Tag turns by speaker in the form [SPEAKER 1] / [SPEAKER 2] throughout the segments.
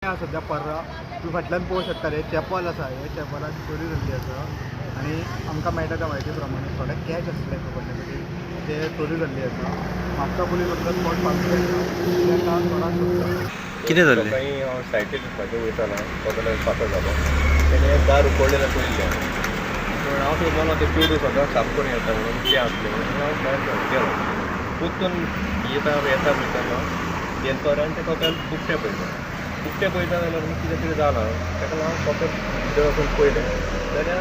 [SPEAKER 1] आहा सद्या पर्रा. तुमी फाटल्यान पळोवंक शकता, हें चॅपल आसा. हे चॅपलान चोरी जाल्ली आसा आनी आमकां मेळटा त्या म्हायती प्रमाणे थोडे कॅश आसले खबर ते चोरी जाल्ली आसा. Mapusa police on the spot पाविल्ले आसा. ते आतां कोणाक सोदता.
[SPEAKER 2] कितें जालें?
[SPEAKER 3] सकाळीं हांव सायकल विकपाचें वयतालो, तो पातो जालो. तेणें दार उगडलें ना पयलें, पूण हांव सोदतालो ते चेडूं सदांच साफ करून येता म्हणून, तें आसलें म्हणून हांव भायर गेलो. परतून येता येता पळयतना देनपरां आनी तें कपेल उकतें पळयता. उकतें पळयता जाल्यार कितें तरी जालां. ताका लागून कपेल भितर वचून पळयलें जाल्यार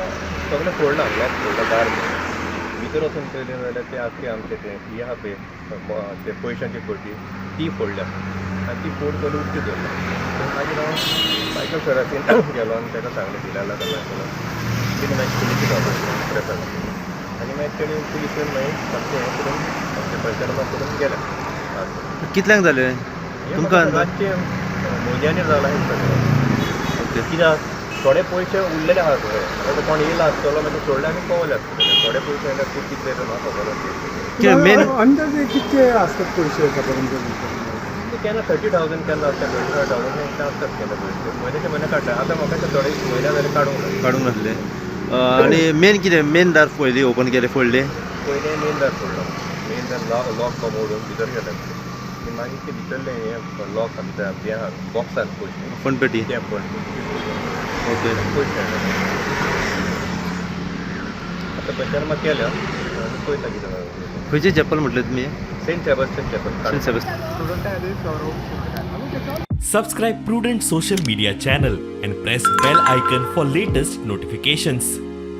[SPEAKER 3] सगळें फोडलां, लॉक फोडलां, दार भितर वचून पळयलें जाल्यार तें आख्खें आमचें तें हें आहा पळय, ते पयशांची पेटी, ती फोडल्या आनी ती फोड सगळी उकती दवरल्या. मागीर हांव मायकल सराचेर गेलो आनी ताका सांगलें, डिलायला केलो. तेणी मागीर पुलिसीक आपयलें प्रेफर आनी मागीर तेणी पुलीस येवन मागीर सामकें हें करून, आमचें पंचनामा करून गेले.
[SPEAKER 2] कितल्यांक जालें?
[SPEAKER 3] हें
[SPEAKER 2] तुमकां
[SPEAKER 3] म्हाका रातचें म्हयन्यांनी जालां हें सगळें. कित्याक थोडे पयशे उरलेले आहा थोडे. आतां कोण येयला आसतलो, मागीर सोडले आनी पावले आसतले. थोडे पयशे जाल्यार खूब कितले ते म्हाका खबर आसतले.
[SPEAKER 2] कितें मेन?
[SPEAKER 4] अंदाजे कितके आसतात पयशे सादारण?
[SPEAKER 3] केन्ना 30,000, केन्ना आसता 25,000, इतले आसतात केन्ना पयशे. म्हयन्याचे म्हयने काडटा. आतां म्हाका ते थोडे म्हयन्या जाले काडूंक ना.
[SPEAKER 2] काडूंक नासले. आनी मेन कितें, मेन दार पयलीं ओपन केलें, फोडलें?
[SPEAKER 3] पयलें मेन दार फोडलो. मेन दार लॉक मोडून भितर गेले आनी मागीर ते भितरलें हें लॉक भितर हें आहा, बॉक्सान पयशे.
[SPEAKER 2] फंडपेटी.
[SPEAKER 3] तें पण पयशे हाडले. आतां पंचनामा केल्या आनी पळयता कितें जाता.
[SPEAKER 2] खंयचें चॅपल म्हटलें तुमी?
[SPEAKER 3] Saint Sebastian chapel.
[SPEAKER 2] Saint Sebastian.
[SPEAKER 1] स्टुडंटा खातीर Saurav Shirodkar.
[SPEAKER 5] Subscribe Prudent Social Media channel and press bell icon for latest notifications.